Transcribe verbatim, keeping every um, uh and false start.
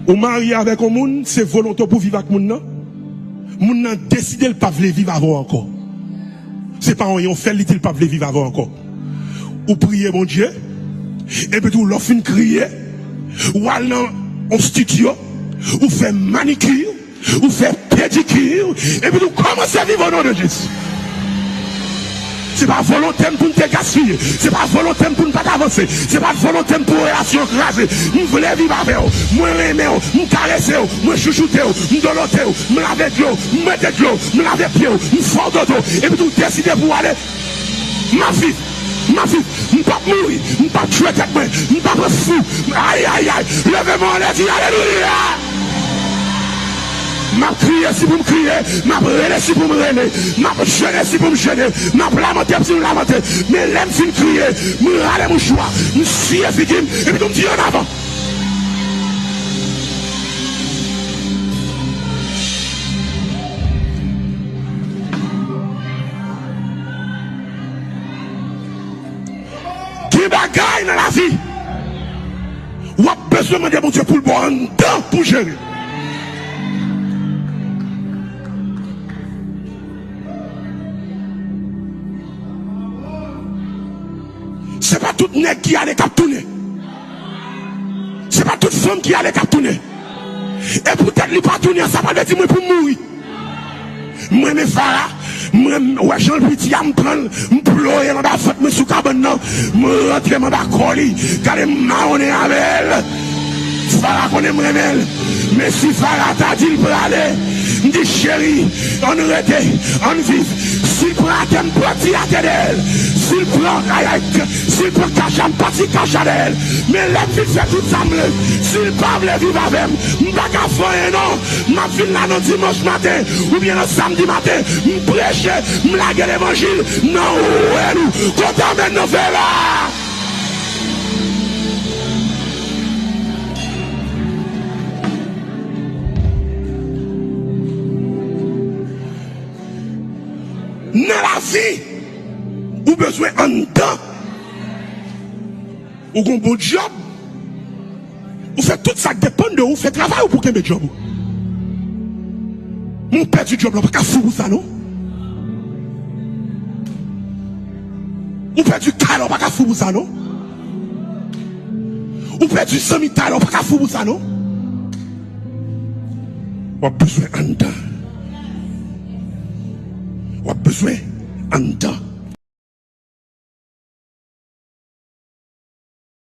Ou marye avèk yon moun, se volonte w pou viv ak moun nan. Moun nan deside l pa vle viv avè w ankò. Se pa anyen w fè l, li di l pa vle viv avè w ankò. Ou priye Bondye, epi tou lè w fin kriye, w al nan yon estidyo, ou fè manikir, ou fè pedikir, epi tou kòmanse viv o non de Jezi. Se pa volonte m pou n te gaspiye. Se pa volonte m pou n pa t avanse. Se pa volonte m pou relasyon an kraze. M vle viv avè w. Mwen renmen w. M karese w. Mwen chouchoute w. M dolote w. M lave dlo. M mete dlo. M lave pye w. M fè w dodo. Epi tou w deside pou w ale. M ap viv. M ap viv. M p ap mouri. M p ap tchwe tèt mwen. M p ap fou. Ay, ay, ay. Leve men w anlè, di alelouya. M ap kriye si pou m kriye, m ap rele si pou m rele, m ap jene si pou m jene, m ap lamante si pou m lamante. Men lè m fin kriye, m rale mouchwa, m siye figi m, epi tou m di ann avan. Gen bagay nan lavi, w ap bezwen mande Bondye pou l ba w anndan pou jere. Se pa tout nèg ki ale k ap tounen. Se pa tout fanm ki ale k ap tounen. E poutèt li pa tounen an, sa pa vle di mwen pou m mouri. M renmen Fara, m renmen, wè jan l piti a, m pran l, m ploye l anba vant mwen sou kabann nan, m rantre m anba kò li, gade m mawonnen avè l. Fara konnen m renmen l, men si Fara ta di l prale, m di cheri, ann rete, ann viv. Si l pran atè, m pran ti atè dèyè l. Si l pran kayay, si l pran kacha, m pati kacha dèyè l. Men lè m fin fè tout sa m vle, si l pa vle viv avè m, m pa ka fè anyen non. M ap vin la nan dimanch maten oubyen nan samdi maten, m preche, m lage levanjil nan wèl ou. Kote amèn nan fè la? Nan lavi, ou bezwen anndan. Ou gon bon djòb, ou fè tout sa k depann de ou, ou fè travay ou pou kenbe djòb ou. Men w pèdi djòb la, w pa ka fou pou sa non. Ou pèdi kay la, w pa ka fou pou sa non. Ou pèdi zanmitay la, w pa ka fou pou sa non. W ap bezwen anndan. W ap bezwen anndan.